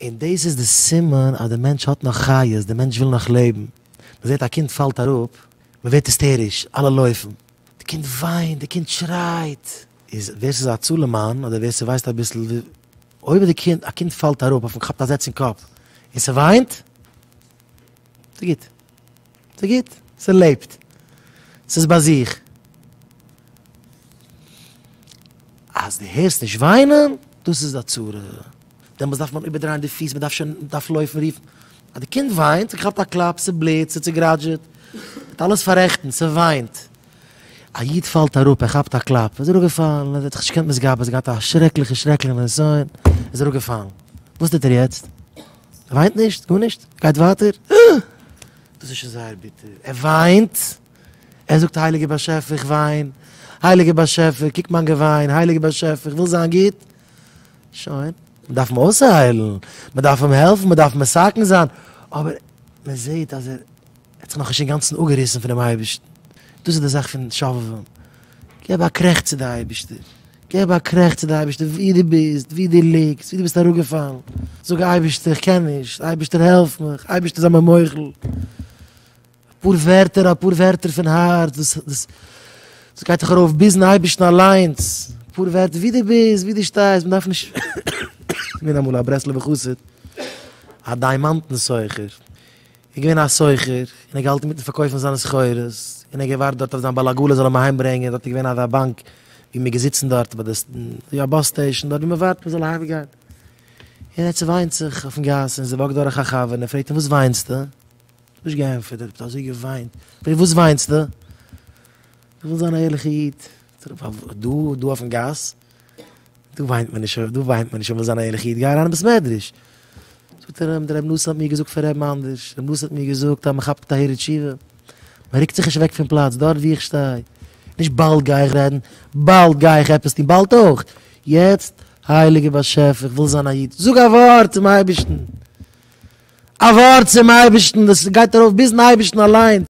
און דאס איז די סימן אז די מענטש האט נאך חיות, די מענטש וויל נאך לעבן. מען זעט א קינד פאלט אראפ, מען ווערט היסטעריש, אלע לויפן, די קינד וויינט, די קינד שרייט. איז ווער ס'איז א הצלה מאן, אדער ווער ס'ווייסט אביסל, אויב די קינד, א קינד פאלט אראפ אויפן כאפט א זעץ אין קאפ, און ס'וויינט, ס'גוט. ס'גוט, ס'לעבט, ס'איז ביי זיך. אז דו הערסט נישט וויינען, דאס איז א צרה. דעמאלטס דארף מען איבערדרייען די פיס, מ'דארף שוין, מ'דארף לויפן רופן. אז די קינד וויינט, ס'געכאפט א קלאפ, ס'בלוט, ס'צוגראדזשעט, מ'וועט אלעס פאררעכטן, ס'וויינט. א איד פאלט אראפ, ער כאפט א קלאפ, ער איז אראפגעפאלן, ער האט זיך נישט געקענט מתגבר, ער האט געהאט א שרעקליכע שרעקליכע נסיון, ער איז אראפגעפאלן. וואס טוט ער יעצט? ער וויינט נישט? גארנישט? גייט ווייטער? דאס איז שוין זייער ביטער, ער וויינט, ער זאגט הייליגער באשעפער איך וויין, הייליגער באשעפער קוק מיין געוויין, הייליגער באשעפער איך וויל זיין גוט, שוין, מען דארף אים אויסהיילן, מען דארף אים העלפן, מען דארף מתקן זיין, אבער מען זעט אז ער האט זיך נאכנישט אינגאנצן אפגעריסן פונעם אייבערשטן, דאס איז די זאך פון שובבים, געב א קרעכץ צו די אייבערשטער. געב א קרעכץ צו די אייבערשטער ווי דו ביסט, ווי דו ליגסט, ווי דו ביסט אראפגעפאלן, זאג אייבערשטער איך קען נישט, אייבערשטער העלף מיך, אייבערשטער זיי מיר מוחל, אפאר ווערטער, אפאר ווערטער פון הארץ, דאס דאס דאס גייט דאך ארויף ביזן אייבערשטן אליינס, אפאר ווערטער ווי דו ביסט, ווי דו שטייסט, מען דארף נישט, געווען אמאל א ברסלב'ער חסיד, א דיימאנטן סוחר, איז געווען א סוחר, און ער האט געהאלטן אינמיטן פארקויפן זיינע סחורות, און ער האט געווארט דארט אויף זיין בעל עגלה זאל אים אהיים ברענגען, דארט איז געווען אזא באנק ווי מען איז געזיצן דארט ביי די א באס סטעישאן דארט ווי מען ווארט מען זאל אהיים גיין, און ער צעוויינט זיך אויפן גאס, און ס'וואקט דורך א חבר און ער פרעגט אים וואס וויינסטו? נישט געענטפערט, ער האט אזוי געוויינט, פרעגט וואס וויינסטו? איך וויל זיין א ערליכע איד, דא דא אויפן גאס? דא וויינט מען נישט, דא וויינט מען נישט אויב מ'וויל זיין א ערליכע איד, גיי אריין אין בית מדרש. זאגט ער אים, דער רבי נתן האט מיר געזאגט פון רבי'ן אנדערש, רבי נתן האט מיר געזאגט אז מ'כאפט א הרהור תשובה, מ'רוקט זיך נישט אוועק פון פלאץ, דארט וואו איך שטיי, נישט באלד גיי איך רעדן, באלד גיי איך עפעס טון, באלד אויך, יעצט, הייליגער באשעפער, איך וויל זיין א איד, זאג א ווארט צום אייבערשטן, א ווארט צום אייבערשטן, דאס גייט ארויף ביזן אייבערשטן אליינס.